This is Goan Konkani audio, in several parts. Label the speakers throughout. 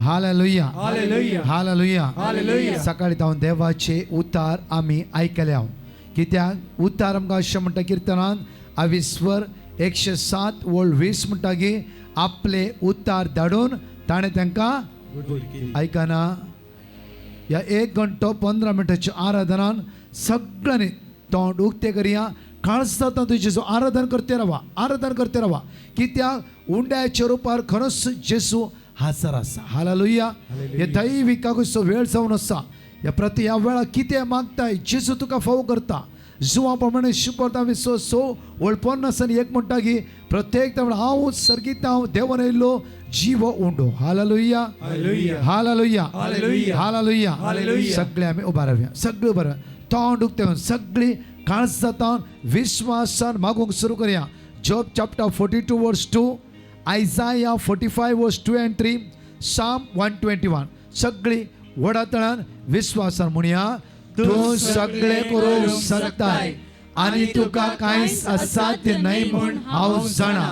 Speaker 1: Hallelujah,
Speaker 2: hallelujah,
Speaker 1: hallelujah,
Speaker 2: hallelujah.
Speaker 1: सकाळी तावन देवाचे उतार आमी आयकल्या. कित्याक उतार आमकां अशें म्हणटा किर्तनान अविस्वर 107 ओळ 20 म्हणटा की आपले उतार धाडून ताणें तांकां आयकना. ह्या 1 घंटो 15 मिनटाच्या आराधनान सगळ्यांनी तोंड उक्तें करया. काळज जाता तुजें जेजू आराधन करते रावा, आराधन करते रावा. कित्याक उंड्याच्या रुपार खरोच जेजू हाजर आसा. हालेलुया. हे दैवी कागूचो वेळ जावन आसा. ह्या प्रती ह्या वेळार कितें मागताय जेजू तुका फावो करता. जुवा प्रमाणे शिपरता विसो सो ओळ 50 आनी 1 म्हणटा की प्रत्येक हांव सर्गीत हांव देवान येयल्लो जीव उंडो. Hallelujah, hallelujah, hallelujah. सगळे आमी उबा रावया, सगळे उबा रावया. तोंड उक्तें सगळी काळज जाता विश्वासान मागूंक सुरू करया. Job chapter 42 verse 2, Isaiah 45 verse 2 and 3, Psalm 121. सगळी व्हडा तळान विश्वासान म्हणया, तूं सगळे करूंक शकताय आनी तुका कांयच असाध्य न्हय म्हूण हांव जाणा.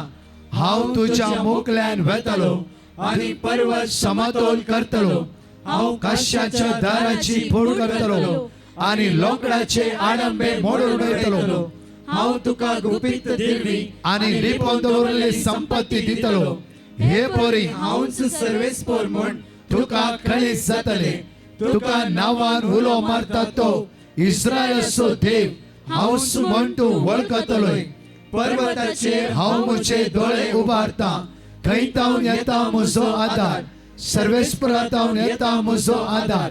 Speaker 1: हांव तुज्या मुखल्यान वेतलो
Speaker 2: आनी पर्वत
Speaker 1: समतोल करतलो. हांव काश्याच्या दाराची फोड करतलो आनी लोकडाचे आडंबे मोडून उडयतलो.
Speaker 2: हांव तुका गुपीत दिरवी
Speaker 1: आनी लिपोवन दवरलेली संपत्ती दितलो. हे पोरी
Speaker 2: हांवच सर्वेस्पोर म्हूण
Speaker 1: तुका कळीत जातले. तुका नांवान उलो मारता तो इस्रायलाचो देव हांवच म्हण तूं वळखतलोय.
Speaker 2: पर्वताचेर
Speaker 1: हांव म्हजे दोळे उबारता, खंय तावन येता म्हजो आदार? सर्वेस्परातावन येता म्हजो आदार.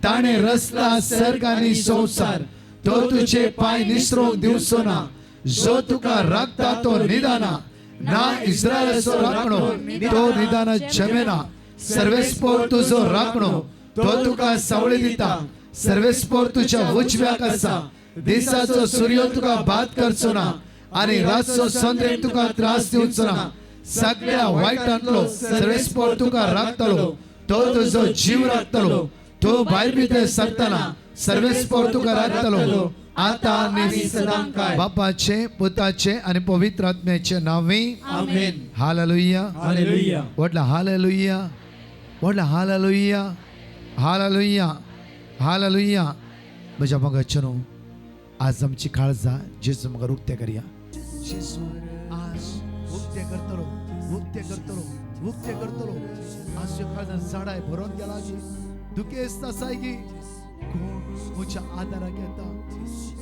Speaker 1: ताणें रचला सर्ग आनी संवसार. तो तुजे पांय निसरोंक दिवचो ना. जो तुका राखता तो निदाना ना. इस्रायलाचो राखणो तो निदाना जमेना. सर्वेस्पोर तुजो राखणो, तो तुका सावळी दिता. सर्वेस्पोर तुज्या उजव्याक आसा. दिसाचो सूर्य तुका बाद करचो ना आनी रातचो संद्रेम तुका त्रास दिवचो ना. सगळ्या वायटांतलो सर्वेस्पोर तुका राखतलो. तो तुजो जीव राखतलो. तो भायर भितर सरतना सर्वेस्पोर तुका राखतलो, आता आनी
Speaker 2: सदांकाळ.
Speaker 1: बापाचे, पुताचे आनी पवित्र आत्म्याचे नांवे.
Speaker 2: आमेन.
Speaker 1: हालेलुया.
Speaker 2: हालेलुया.
Speaker 1: व्हडला हालेलुया, व्हडला हालेलुया, हालेलुया, हालेलुया. म्हज्या मोगाचें न्हू, आज आमची काळजां जेजू मुखार उक्तें करया. जेजू आज उक्तें करतलो, उक्तें करतलो, उक्तें करतलो. आज ह्यो काळजां झाडाय भरोन गेला गी, दुखेस्त आसाय गी. कोण म्हज्या आदाराक येता?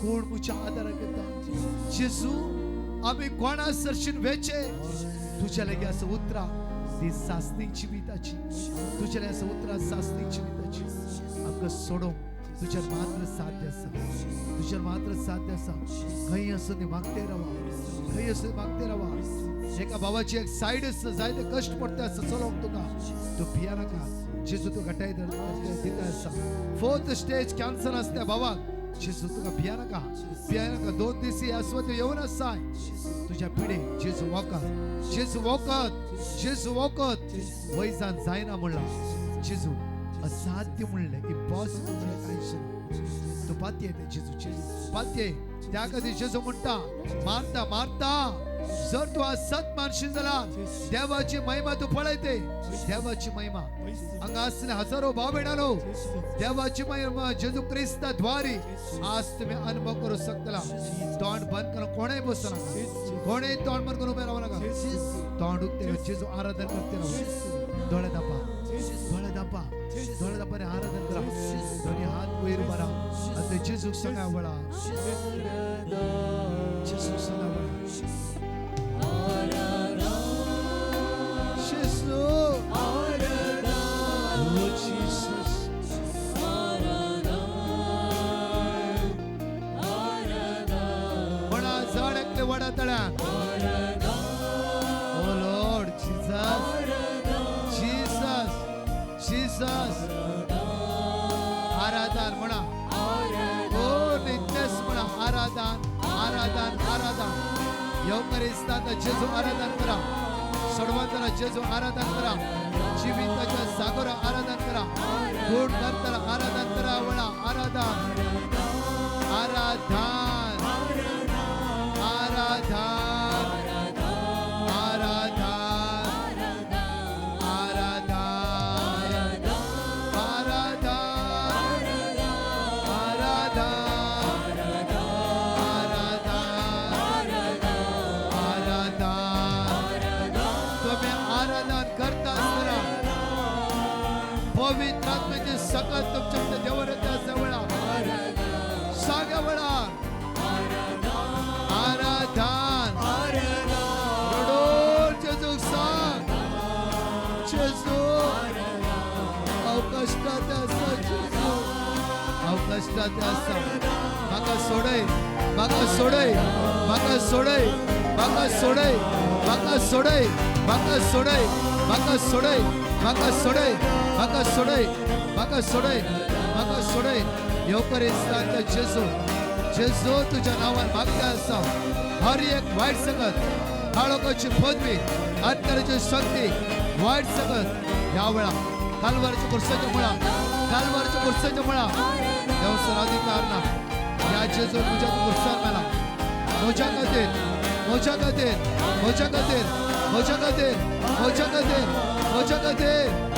Speaker 1: कोण म्हज्या आदाराक येता? जेजू, आमी कोणा सरशीन वेचे? तुज्या लागीं आसा उतरां ती सासणी जिविताची. तुज्या लागीं आसा उतरां सासणी जिविताची. आमकां सोडोवंक तुज्या मात्र साध्य आसा, तुज्या मात्र साध्य आसा. खंय आसूं ती मागते रावा, खंय आसूं ती मागते रावा. एका भावाची एक सायड आसा, जायते कश्ट पडटा आसा चलोवंक तुका. तूं भिया नाका, जेजू तुका घटाय दिता आसा. फोर्थ स्टेज कॅन्सर आसा त्या भावाक. जेजू तुका भिया नाका, भिया नाका. 2 दीस अस्वस्थ येवन आसाय तुज्या पिडे. जेजू वखद, जेजू वखद, जेजू वखद. वैजान जायना म्हणला, जेजू असाध्य म्हणलें, इम्पॉसिबल म्हणलें कांयच ना. तूं पातये ते जेजूचेर पातये. त्या खातीर जेजू म्हणटा, मारता मारता, जर तूं आज सत मानशी जाल्यार देवाची महिमा तूं पळयते. देवाची महिमा हांगा आसले हजारो भाव भयणानो, देवाची महिमा जेजू क्रिस्ता द्वारी आज तुम्ही अनुभव करू शकतला. तोंड बंद करून कोणेय बसू नाका, कोणेय तोंड बंद करून उबे रावू नाका. तोंड उक्ते जेजू आराधन करते राव. दोळे दापा, दोळे दापा, दोळे दापा आनी आराधन करा. दोन्ही हात वयर उबारा आनी ते जेजूक सांगा वळा, जेजूक सांगा वळा. जेजू, Oh Jesus. म्हणा जण एकले वडा तळ्यान. Oh Lord Jesus, Jesus, Jesus. आराधन म्हणा. ओ नित्यस म्हणा. आराधन, आराधन, आराधन. येवकरिस्तांत जेजू आराधन करा. सर्वांना जेजू आराधन करा. जिविताच्या सागरा आराधन करा. गुण करताना आराधन करा. वळा आराधन, आराधन, आराधन, आराधन, आराधन. पवित्र आत्म्याची सकत तुमच्या देवराच्या जवळ सांगा वेळा आराधन रडून जेजूक सांग जेजू हांव कश्टांत आसा जेजू हांव कश्टांत आसा म्हाका सोडय म्हाका सोडय म्हाका सोडय म्हाका सोडय म्हाका सोडय म्हाका सोडय म्हाका सोडय म्हाका सोडय म्हाका सोडय म्हाका सोडय म्हाका सोडय येवकर जेजू जेजू तुज्या नांवान मागता आसा हर एक वायट सकत काळोखाची पदवी अंतराची शक्ती वायट सकत ह्या वेळा कालवारच्या कुर्साच्या मुळा कालवारच्या कुर्साच्या मुळा देवसर अधिकार ना ह्या जेजू तुज्या कुर्सार मेला म्हज्या खातीर म्हज्या खातीर म्हज्या खातीर म्हज्या खातीर म्हज्या खातीर म्हज्या खातीर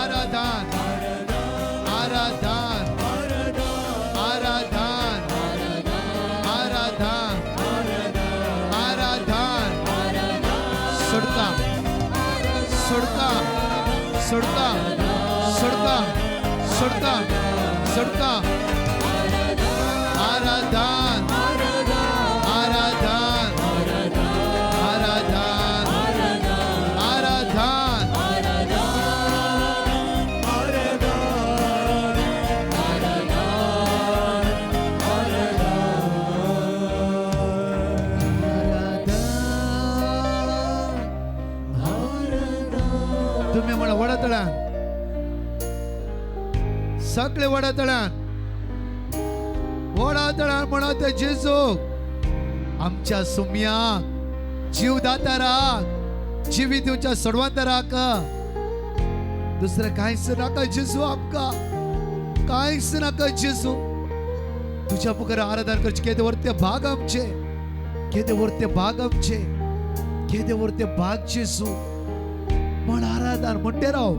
Speaker 1: आराधन आराधन आराधन आराधन आराधन सुटका सुटका सुटका सुटका सुटका सुटका आराधन आराधन आराधन आराधन तुम्ही म्हणा वडतळान सगळे वडतळान वडतळान म्हणा ते जेजू आमच्या सुम्याक जीव दाताराक जिवीत दिवच्या सोडवांतराक दुसरं कांयच नाका जेजू आमकां कांयच नाका जेजू तुझ्या मुखार आराधन करचे केदे वरते भाग आमचे केदे वरते भाग आमचे केदे वरते भाग जेजू म्हण आराधन म्हणटे राव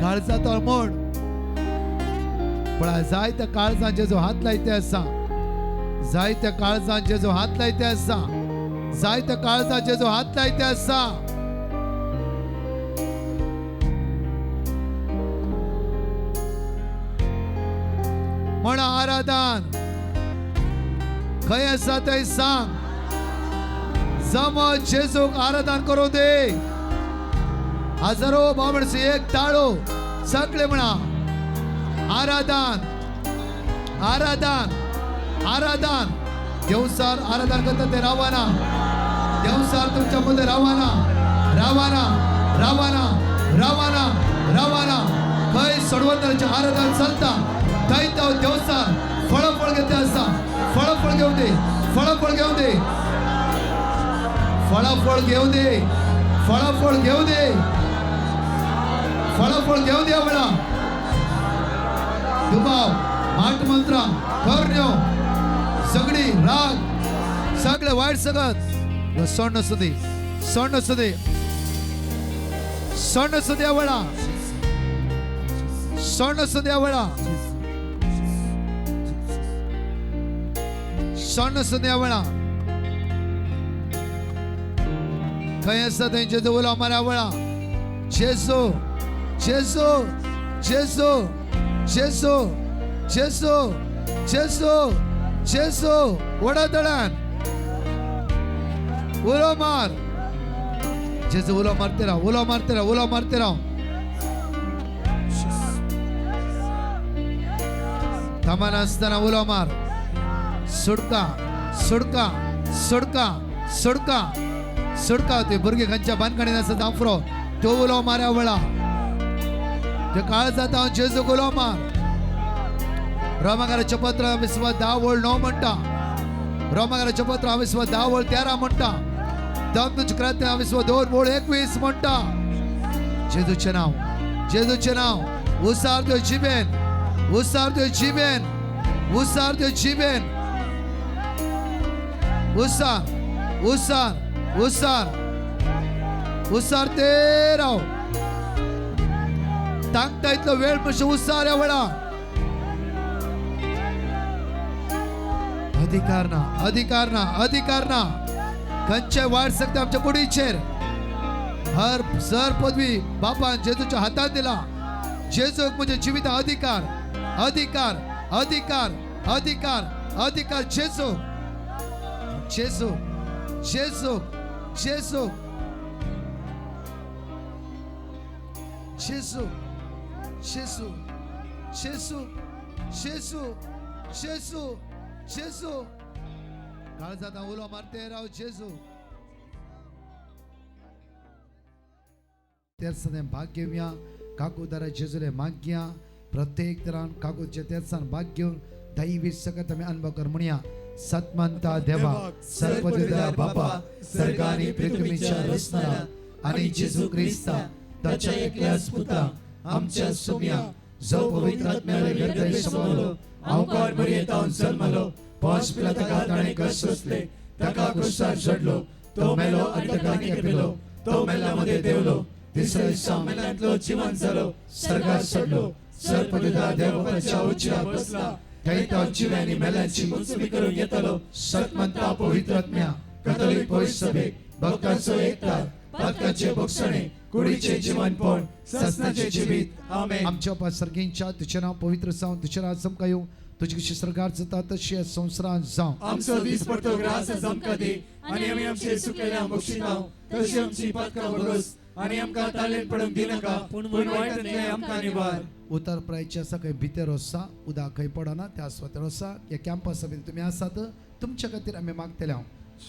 Speaker 1: काळजांत म्हण पण जायत्या काळजांचे जो हात लायते आसा जायत्या काळजांचे जो हात लायते आसा जायत्या काळजांचे जो हात लायते आसा म्हण आराधन खंय आसा थंय सांग जमत जेजूक आराधन करूं दे हजारो बाबडसे एक ताळो सगळे म्हणा आराधन आराधन आराधन देवसार आराधन करता ते रावाना देवसार तुमच्या मध्ये रावाना रावाना रावाना रावाना रावाना खंय सोडवताचे आराधन चलता थंय तो देवसार फळफळ घेते आसा फळफळ घेऊ दे फळफळ घेऊ दे फळाफळ घेऊ दे फळाफळ घेऊ दे फळाफळ घेऊ दे वेळा दुबाव माट मंत्र करण्यो सगळी राग सगळे वाईट सगळं सण असू दे सण असू दे सण असू द्या वेळा सण असू द्या वेळा सण असू द्या वेळा खंय आसा थंय जेजू उलो मारा वेळा जेजू जेजू जेजू जेजू जेजू जेजू जेजू वडा तळान उलो मार जेजू उलो मारते राव उलो मारते राव उलो मारते राव थांबनासतना उलो मार सुटका सुटका सुटका सुटका सुटका ते भुरगे खंयच्या बांदकाणीन आसा जांफरो तो उलो मारा वेळा ते काळ जाता हांव जेजूक उलो मार रोमाकाराचें पत्र विस्व 10:9 म्हणटा रोमाकाराचें पत्र विस्व 10:13 म्हणटा दमदूच क्रांती विस्व 2:21 म्हणटा जेजूचें नांव जेजूचें नांव उसार त्यो जिबेन उसार त्यो जिबेन उसार त्यो जिबेन उसार उसार उसार उसार ते राव तांकता इतलो वेळ मातशें उसार ह्या वेळा अधिकार ना अधिकार ना अधिकार ना खंयचे वायट सकते आमच्या कुडीचेर हर सर पदवी बापान जेजूच्या हातात दिला. जेजूक म्हणजे जिवित अधिकार, अधिकार, अधिकार, अधिकार, अधिकार. जेजू, जेजू, जेजू, जेजू, जेजू, जेजू, जेजू, जेजू, जेजू, जेजू. काळजात उलो मारते राव जेजू. तेरसाने भाग घेऊया. काकूदारा जेजूले मागया. प्रत्येक तरान काकूच्या तेरसान भाग घेऊन दैवी सकत आमी अनुभव कर म्हणया. सतमंता देवा, सर्वदिदा बापा, सर्गानी पृथ्वीच्या रचणारा आणि जेजू ख्रिस्ता ताच्या एकल्याच पुता आमच्या सोम्या, जो पवित्र आत्म्याले गर्भे समावलो,
Speaker 2: अवकार मरियेतावन जल्मलो, पांच पिला ताका ताणें कश्ट सोंसले, ताका क्रुसार चडलो, तो मेलो आनी ताका केपिलो, तो मेल्ल्या मदें देंवलो, तिसऱ्या दिसा मेल्यांतलो जिवन जालो, सर्गार चडलो, सर्पदिदा देवबापाच्या उजव्या बसला, थंय तो जिव्या आनी मेल्यांची मुंचमी करूंक येतलो. सतमंता पवित्र आत्म्या, कथोलीक पवित्र सभेक, भक्तांचो एकतार, पातकाचे भोगसणे, कुडीचे जिवनपण, ससनाचे जिवीत. आमेन.
Speaker 1: आमच्या बापा सर्गींच्या, तुझें नांव पवित्र जावं, तुझें राज आमकां येवं, तुजी कशी सरकार जाता तशी ह्या संवसारांत जावं.
Speaker 2: आमचो दीस पडतो ग्रास आमकां दी आनी आमी आमचे सुकलेल्या बक्षिताव तशी आमची पातकां भोगस आनी आमकां तालेन पडूंक दिनाका, पूण वायटांतलें आमकां निवार.
Speaker 1: उतर प्रायचे आसा खंय भितर आसा, उदक खंय पडना त्या सुवातेर आसा. ह्या कॅम्पसा भितर तुमी आसात, तुमच्या खातीर आमी मागतले. हांव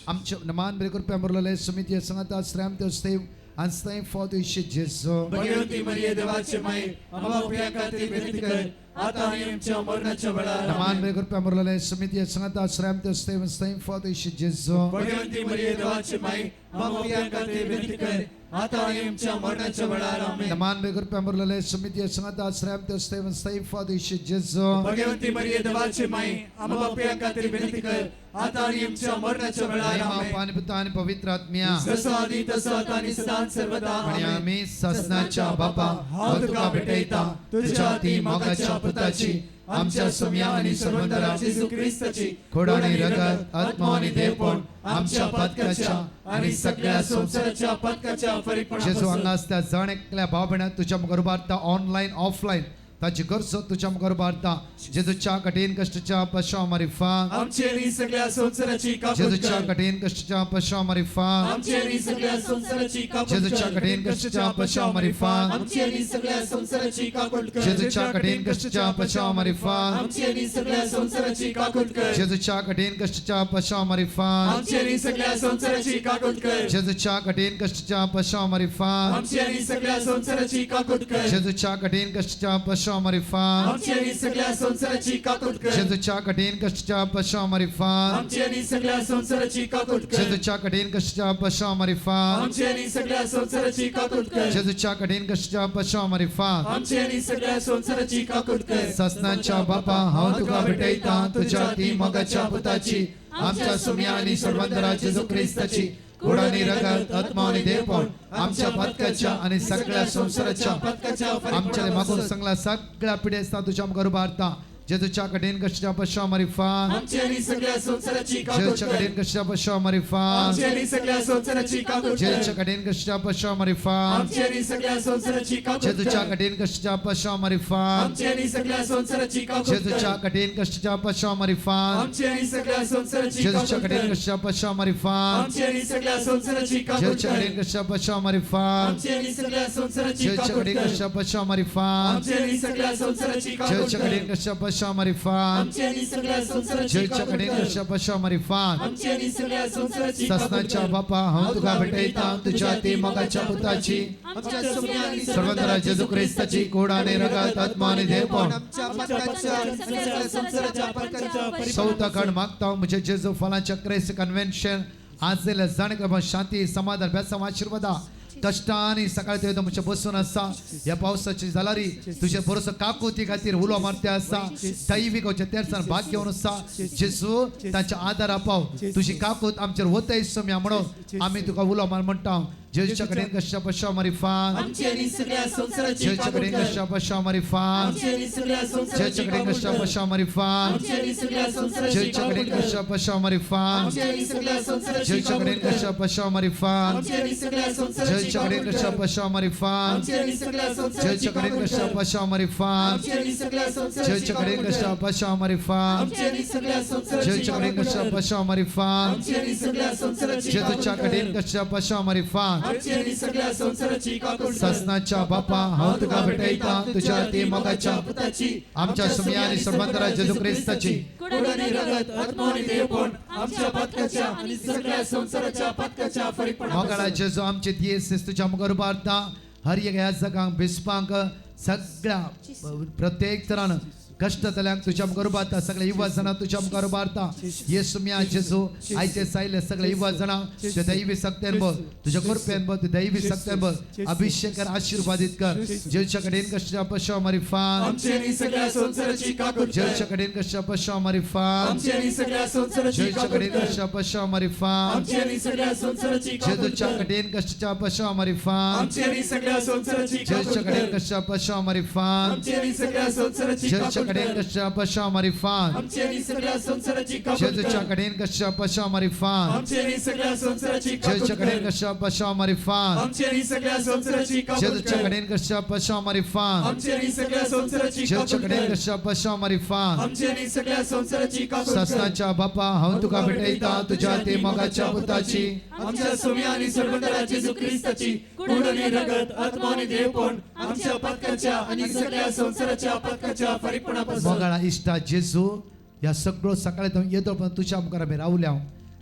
Speaker 1: आमचे मान बरे कृपया मुरलेले समिती सांगता श्रम देव आनी फॉद जेजू.
Speaker 2: भगवती मरिये देवाचे माई, आम्हा पाप्यां खातीर विनंती कर, आता आनी आमच्या मरणाच्या वेळार.
Speaker 1: मान बरे कृपया मुरलेले समिती सांगता श्रम देव आनी फॉद जेजू.
Speaker 2: भगवती मरिये देवाचे माई, आम्हा पाप्यां खातीर विनंती कर, आता आनी आमच्या मरणाच्या वेळार. आमेन.
Speaker 1: मान बरे कृपया मुरलेले समिती सांगता श्रम देव आनी फॉद जेजू.
Speaker 2: भगवती मरिये देवाचे माई, आम्हा पाप्यां खातीर विनंती कर, आता आनी आमच्या मरणाच्या वेळार. आमेन.
Speaker 1: पाणी पुता आणि पवित्र आत्म्या.
Speaker 2: जसो आदी तसो आता आणि सदां सर्वदा.
Speaker 1: आणि
Speaker 2: आमेन.
Speaker 1: आम्ही ससनाच्या बापा,
Speaker 2: हांव तुका भेटयता तुझ्या अति मोगाच्या पुताची, आमच्या सुम्या आणि सर्वंतरा जेजू ख्रिस्ताची
Speaker 1: खोड आणि रगत, आत्मा आणि देवपण,
Speaker 2: आमच्या पातकाच्या आणि सगळ्या संसाराच्या पातकाच्या
Speaker 1: जेजू
Speaker 2: फरीकपणापासून.
Speaker 1: हांगा आसता जण एकल्या भाव भयणां तुझ्या मुखार उबारता, ऑनलायन ऑफलायन ताची गरजो तुझ्या मुखार उबारता. जेजूच्या कठीण कश्टच्या पशा मारिफा.
Speaker 2: आमची आणि सगळ्या संसाराची काकूत
Speaker 1: जेजूच्या
Speaker 2: कर.
Speaker 1: कठीण कश्टच्या पशा मारिफा.
Speaker 2: आमची आणि सगळ्या संसाराची काकूत
Speaker 1: जेजूच्या
Speaker 2: कर.
Speaker 1: कठीण कश्टच्या पशा मारिफा.
Speaker 2: आमची आणि सगळ्या संसाराची काकूत कर.
Speaker 1: जेजूच्या कठीण कश्टच्या पशा मारिफा.
Speaker 2: आमची आणि सगळ्या संसाराची काकूत कर.
Speaker 1: जेजूच्या कठीण कश्टच्या पशा मारिफा.
Speaker 2: आमची आणि सगळ्या संसाराची काकूत कर.
Speaker 1: जेजूच्या कठीण कश्टच्या पशा मारिफा.
Speaker 2: आमची आणि सगळ्या संसाराची काकूत कर.
Speaker 1: जेजूच्या कठीण कश्टच्या पशा मारिफा.
Speaker 2: आमची आणि सगळ्या संसाराची काकूत कर.
Speaker 1: जेजूच्या कठीण कश्टच्या पशा मारिफा.
Speaker 2: आमची आणि सगळ्या संसाराची काकूत कर.
Speaker 1: जेजूच्या कठीण कश्टच्या पशा मारिफा.
Speaker 2: आमची आणि सगळ्या संसाराची काकूत कर.
Speaker 1: जेजूच्या कठीण कश्टच्या पशा मारिफा.
Speaker 2: आमची आणि सगळ्या संसाराची काकूत कर.
Speaker 1: ससनाच्या बापा, हांव तुका भेटयता तुझ्या ती मोगाच्या पुताची, आमच्या सुम्या आणि सर्वंतरा जेजू ख्रिस्ताची गोड आणि रगत, आत्मा आणि देवपण, आमच्या पातकाच्या आणि सगळ्या संसाराच्या
Speaker 2: पातकाच्या
Speaker 1: आमच्या मागून सांगला सगळ्या पिढ्या तुझ्या मुखार उबारता. जेजूच्या कठीण कश्टच्या पशा मारिफा.
Speaker 2: आमची आणि सगळ्या संसाराची काकूत
Speaker 1: जेजूच्या
Speaker 2: कर.
Speaker 1: कठीण कश्टच्या पशा मारिफा.
Speaker 2: आमची आणि सगळ्या संसाराची काकूत कर.
Speaker 1: जेजूच्या कठीण कश्टच्या पशा मारिफा.
Speaker 2: आमची आणि सगळ्या संसाराची काकूत
Speaker 1: जेजूच्या
Speaker 2: कर.
Speaker 1: कठीण कश्टच्या पशा मारिफा.
Speaker 2: आमची आणि सगळ्या संसाराची काकूत
Speaker 1: जेजूच्या
Speaker 2: कर.
Speaker 1: कठीण कश्टच्या पशा मारिफा.
Speaker 2: आमची आणि सगळ्या संसाराची
Speaker 1: जेजूच्या
Speaker 2: काकूत
Speaker 1: कठीण
Speaker 2: कर.
Speaker 1: कश्टच्या पशा मारिफा.
Speaker 2: आमची आणि सगळ्या संसाराची काकूत
Speaker 1: जेजूच्या
Speaker 2: कर.
Speaker 1: कठीण कश्टच्या पशा मारिफा.
Speaker 2: आमची आणि सगळ्या संसाराची
Speaker 1: जेजूच्या
Speaker 2: काकूत
Speaker 1: कठीण
Speaker 2: कर.
Speaker 1: कश्टच्या पशा मारिफा.
Speaker 2: आमची आणि सगळ्या संसाराची काकूत
Speaker 1: जेजूच्या
Speaker 2: कर.
Speaker 1: कठीण कश्टच्या पशा मारिफा.
Speaker 2: आमची आणि सगळ्या संसाराची
Speaker 1: जेजूच्या
Speaker 2: काकूत
Speaker 1: कठीण
Speaker 2: कर.
Speaker 1: कश्टच्या पशा मारिफा.
Speaker 2: आमची आणि सगळ्या संसाराची काकूत
Speaker 1: ससनाच्या
Speaker 2: कर.
Speaker 1: बापा, हांव तुका भेटयता तुझ्या ती मोगाच्या पुताची,
Speaker 2: आमच्या सुम्या आणि
Speaker 1: सर्वंतरा जेजू ख्रिस्ताची कोड आणि रगत, आत्मा आणि देवपण,
Speaker 2: आमच्या पातकाच्या आणि सगळ्या संसाराच्या पातकाच्या
Speaker 1: सौताकड मागता म्हणजे जेजू फलाच्या क्रेस कन्व्हेन्शन आज जाणेकर शांती समाधान बेसांव आशीर्वादा कष्टाने सकाळी ते तुमच्या बसून आसा. ह्या पावसाची जालारी तुझे भरोसो काकुती खातीर उलो मारते आसा. दैवीक तेरसान भाग घेवन आसा. जेजू तांच्या आदारा पाव, तुजी काकूत आमचेर वतय सम्या म्हणून आमी तुका उलो मार म्हणटा. जेजूच्या कडेन कश्या पशा मारिफात
Speaker 2: आमची आनी सगळ्या संवसाराची
Speaker 1: जेजूच्या
Speaker 2: काकूट
Speaker 1: कडेन
Speaker 2: कर.
Speaker 1: कश्या पशा मारिफात
Speaker 2: आमची आनी सगळ्या संवसाराची
Speaker 1: जेजूच्या कडेन
Speaker 2: काकूट
Speaker 1: कश्या
Speaker 2: कर.
Speaker 1: पशा मारिफात
Speaker 2: आमची आनी सगळ्या संवसाराची
Speaker 1: जेजूच्या
Speaker 2: काकूट
Speaker 1: कडेन
Speaker 2: कर.
Speaker 1: कश्या पशा मारिफात
Speaker 2: आमची आनी सगळ्या संवसाराची
Speaker 1: जेजूच्या
Speaker 2: काकूट
Speaker 1: कडेन
Speaker 2: कर.
Speaker 1: कश्या पशा मारिफात
Speaker 2: आमची आनी सगळ्या संवसाराची
Speaker 1: जेजूच्या कडेन
Speaker 2: काकूट
Speaker 1: कश्या
Speaker 2: कर.
Speaker 1: पशा मारिफात
Speaker 2: आमची आनी सगळ्या संवसाराची
Speaker 1: जेजूच्या कडेन
Speaker 2: काकूट
Speaker 1: कश्या
Speaker 2: कर.
Speaker 1: पशा मारिफात
Speaker 2: आमची आनी सगळ्या संवसाराची
Speaker 1: जेजूच्या कडेन
Speaker 2: काकूट
Speaker 1: कश्या
Speaker 2: कर.
Speaker 1: पशा मारिफात
Speaker 2: आमची आनी सगळ्या संवसाराची
Speaker 1: जेजूच्या कडेन
Speaker 2: काकूट
Speaker 1: कश्या
Speaker 2: कर.
Speaker 1: पशा मारिफात
Speaker 2: आमची आनी सगळ्या संवसाराची
Speaker 1: जेजूच्या
Speaker 2: काकूट
Speaker 1: कडेन
Speaker 2: कर.
Speaker 1: कश्या पशा मारिफात
Speaker 2: आमची आनी सगळ्या संवसाराची काकूट कर.
Speaker 1: ससनाच्या बापा हांव तुका भेटयता तुझ्या ती मोगाच्या
Speaker 2: पुताची
Speaker 1: आमच्या सुमया आणि सर्वांतरा जेजू क्रिस्ताची
Speaker 2: कोड आणि रगत आत्मा आणि देवपण आमच्या पातकाच्या आणि सगळ्या संवसाराच्या पातकाच्या
Speaker 1: मोगाळा जेजू आमचे दियेस तुझ्या मुखार उबारता हर एक ह्या जगांक बिस्पांक सगळ्या प्रत्येक तरान कश्ट जाल्यांक तुझ्या मुखार उबारता सगळ्या युवा जाणां तुझ्या मुखार उबारता येसू मिया जेजू आयचे सायले सगळे युवा जाणां तुझ्या दैवी सक्त्यान बघ तुझ्या कृपेन बघ तुझ्या दैवी सक्त्यान बघ अभिषेक कर आशीर्वादित कर जेजूच्या कडेन कश्या पशा मारिफात
Speaker 2: आमची आणि सगळ्या संवसाराची काकूट कर.
Speaker 1: जेजूच्या कडेन कश्या पशा मारिफात
Speaker 2: आमची आणि सगळ्या संवसाराची
Speaker 1: जेजूच्या
Speaker 2: काकूट
Speaker 1: कडेन
Speaker 2: कर.
Speaker 1: कश्या पशा मारिफात
Speaker 2: आमची आणि सगळ्या संवसाराची काकूट
Speaker 1: जेजूच्या
Speaker 2: कर.
Speaker 1: कडेन कश्या पशा मारिफात
Speaker 2: आमची आणि सगळ्या संवसाराची काकूट
Speaker 1: जेजूच्या कडेन
Speaker 2: कर.
Speaker 1: कश्या पशा मारिफात
Speaker 2: आमची आणि सगळ्या संवसाराची
Speaker 1: जेजूच्या
Speaker 2: काकूट
Speaker 1: कडेन
Speaker 2: कर.
Speaker 1: कश्या पशा मारिफात
Speaker 2: आमची आणि सगळ्या संवसाराची काकूट
Speaker 1: जेजूच्या
Speaker 2: कर.
Speaker 1: कडेन कश्या पशा मारिफात
Speaker 2: आमची आणि सगळ्या संवसाराची काकूट
Speaker 1: जेजूच्या कडेन
Speaker 2: कर.
Speaker 1: कश्या पशा मारिफात
Speaker 2: आमची आणि सगळ्या संवसाराची काकूट
Speaker 1: जेजूच्या
Speaker 2: कर.
Speaker 1: कडेन कश्या पशा मारिफात
Speaker 2: आमची आणि सगळ्या संवसाराची
Speaker 1: जेजूच्या
Speaker 2: काकूट
Speaker 1: कडेन
Speaker 2: कर.
Speaker 1: कश्या पशा मारिफात
Speaker 2: आमची आणि सगळ्या संवसाराची काकूट कर.
Speaker 1: ससनाच्या बापा हांव तुका भेटयता तुझ्या ते मोगाच्या पुताची
Speaker 2: आमच्या सुम्या आणि सर्वंतरा जेजू ख्रिस्ताची कोड आणि रगत आत्मा आणि देवपण आमच्या पातकाच्या आणि सगळ्या संवसाराच्या पातकाच्या फरीकपणापासून
Speaker 1: मोगाळा इश्टा जेजू ह्या सगळो सकाळी तो येतो पण तुझ्या मुखार आमी रावल्या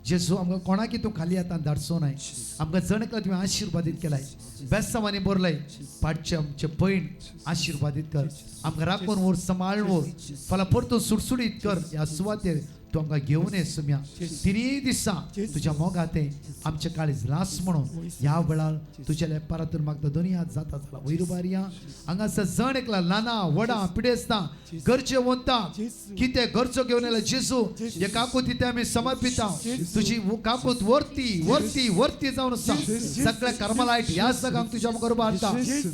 Speaker 1: जेजू आमकां कोणाकी तूं खाली आतां धाडचो नाय आमकां जण एकला तुवें आशिर्वादीत केलाय बेस्तांवांनी भरलाय पाटचे आमचे भयण आशिर्वादीत कर आमकां राखून व्हर सांबाळून व्हर फाल्यां परतून सुडसुडीत कर ह्या सुवातेर तूं आमकां घेवन ये सुम्या तिनूय दिसा तुज्या मोगाते आमचे काळीज लास म्हणून ह्या वेळार तुज्या लेपारातून मागता दोनी हात जाता जाला वयर उबारया हांगासर जण एकला ल्हाना व्हडा पिडेस्तां गरजे वंता कितें गरजो घेवन येयला जेजू हे काकूत तिथे आमी समर्पिता तुजी काकूत वरती वरती वरती जावन आसा सगळ्या कर्मलायट ह्या सगळ्यांक तुज्या मुखार उबारता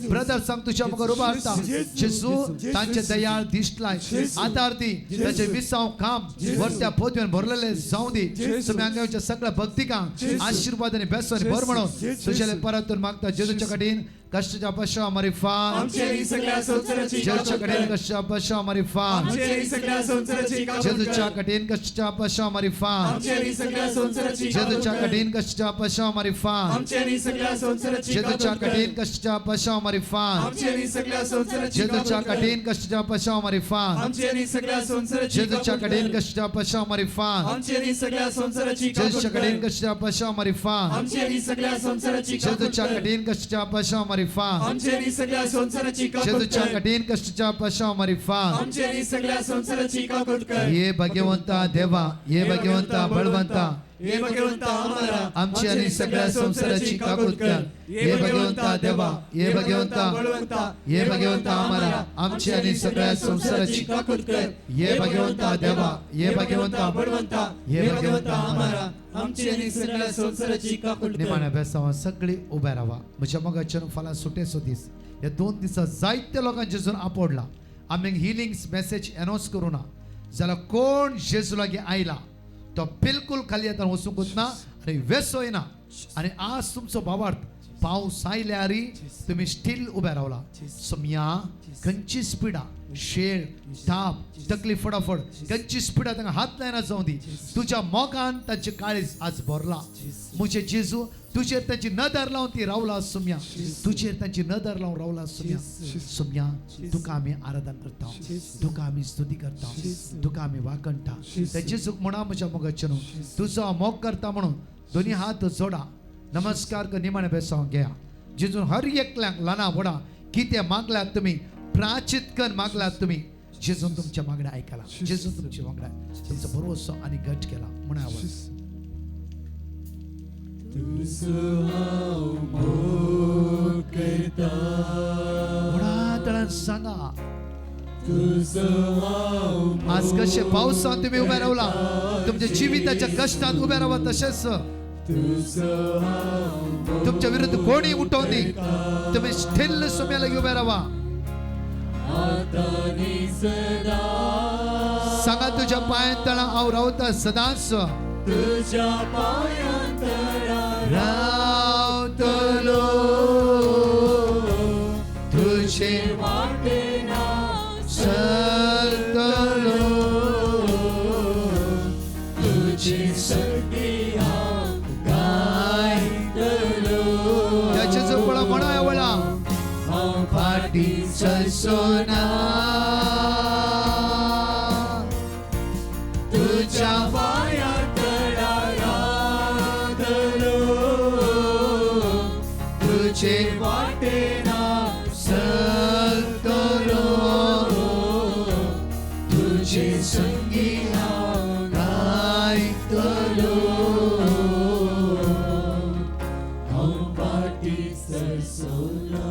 Speaker 1: ब्रदर्सांक तुज्या मुखार उबारता जेजू तांचे दयाळ दिश्ट लाय आधार दी ताचे विसाव काम वरत्या पदवेन भरलेले जावं दी तुमी हांगा सगळ्या भक्तिकांक आशिर्वाद आनी बेसवानी भर म्हणून तुज्या परतून मागता जेजूच्या कडेन कश्टाच्या पशा मारिफात
Speaker 2: आमची आणि सगळ्या संवसाराची
Speaker 1: जेजूच्या
Speaker 2: काकूट
Speaker 1: कडेन
Speaker 2: कर.
Speaker 1: कश्टा पशा मारिफात
Speaker 2: आमची आणि सगळ्या संवसाराची काकूट
Speaker 1: जेजूच्या
Speaker 2: कर.
Speaker 1: कडेन कश्टा पशा मारिफात
Speaker 2: आमची आणि सगळ्या संवसाराची काकूट
Speaker 1: जेजूच्या
Speaker 2: कर.
Speaker 1: कडेन कश्टा पशा मारिफात
Speaker 2: आमची आणि सगळ्या संवसाराची
Speaker 1: जेजूच्या
Speaker 2: काकूट कर.
Speaker 1: कडेन कश्टा पशा मारिफात
Speaker 2: आमची आणि सगळ्या संवसाराची
Speaker 1: जेजूच्या
Speaker 2: काकूट कर.
Speaker 1: कडेन कश्टा पशा मारिफात
Speaker 2: आमची आणि सगळ्या संवसाराची
Speaker 1: जेजूच्या
Speaker 2: काकूट
Speaker 1: कडेन
Speaker 2: कर.
Speaker 1: कश्टा पशा मारिफात
Speaker 2: आमची आणि सगळ्या संवसाराची काकूट
Speaker 1: जेजूच्या कडेन
Speaker 2: कर.
Speaker 1: कश्टा पशा मारिफात
Speaker 2: आमची आणि सगळ्या संवसाराची काकूट
Speaker 1: जेजूच्या
Speaker 2: कर.
Speaker 1: कडेन कश्टा पशा मारिफात
Speaker 2: आमची आणि सगळ्या संवसाराची काकूट
Speaker 1: जेजूच्या
Speaker 2: कर.
Speaker 1: कडेन कश्टाच्या पशा मारिफात
Speaker 2: आमची आणि सगळ्या संवसाराची काकूट कर.
Speaker 1: हे भगवंता देवा हे भगवंता बळवंता
Speaker 2: हे भगवंता आम्हाला
Speaker 1: आमची आणि सगळ्या संसाराची काकूत कर. हे भगवंता देवा हे भगवंता
Speaker 2: बळवंता
Speaker 1: हे भगवंता आम्हाला आमची आणि सगळ्या संसाराची
Speaker 2: काकूट कर.
Speaker 1: हे भगवंता देवा हे भगवंता
Speaker 2: बळवंता
Speaker 1: हे
Speaker 2: हे
Speaker 1: भगवंता
Speaker 2: भगवंता आम्हाला आमची आणि सगळ्या संसाराची काकूट कर.
Speaker 1: निमाण्या बेसांवा सगळी उभे रावा म्हज्या मोगाच्यान फाल्यां सुटेचो दीस ह्या 2 दिसां जायत्या लोकांक जेजून आपडला आमी हिलिंग्स मॅसेज अनावन्स करूं ना जाल्यार कोण जेजू लागीं आयला तो बिलकुल खाली येता वचूंकच ना आनी वेसो येना आनी आज तुमचो भावार्थ पावस आयल्यार तुमी स्टील उबे रावला सम्या खंयची स्पिडा शेळ ताप तकली फटाफट खंयची स्पिडा तांकां हात लायना जावं दी तुज्या मोगान तांचे काळीज आज भरला म्हजे जेजू तुजेर तांची नदर लावन ती रावला सुम्या तुजेर तांची नदर लावन रावला सुम्या सुम्या तुका आमी आराधन करता तुका आमी स्तुती करता तुका आमी वाकणटा त्या जेजूक म्हणा म्हज्या मोगाचें न्हू तुजो मोग करता म्हणून दोनी हात जोडा नमस्कार कर निमाणे बेसांव घेया जेजून हर एकल्यांक ल्हाना व्हडा कितें मागल्यात तुमी प्राचित कर मागल्यात तुमी जेजून तुमच्या मागण्या आयकला जेजून तुमच्या मागण्या तुमचो भरवसो आनी घट केला म्हणा आवाज व्हडा तळान सांगा आज कशे पावसांत तुमी उबे रावला तुमच्या जिविताच्या कष्टात उबे रावा तशेंच
Speaker 2: तुजो हांव
Speaker 1: तुमच्या विरुद्ध कोणी उठवनी तुम्ही स्थिल सोम्याला उभे राहा.
Speaker 2: आतां नी सदा
Speaker 1: सांगा तुझ्या पायांतळा हांव रावता सदांच.
Speaker 2: तुझ्या पायांतळा
Speaker 1: रावतलो तुझे
Speaker 2: वाटेना
Speaker 1: चलतलो
Speaker 2: तुझी संगी हांव गायतलो.
Speaker 1: त्याच्या जवळ म्हणा वळा
Speaker 2: हांव
Speaker 1: फाटी सरसोना तुझ्या
Speaker 2: पायांतळा रावतलो
Speaker 1: तुझे
Speaker 2: वाटेना
Speaker 1: चलतलो
Speaker 2: तुझे संगी हांव
Speaker 1: गायतलो.
Speaker 2: हांव फाटी सरसोना.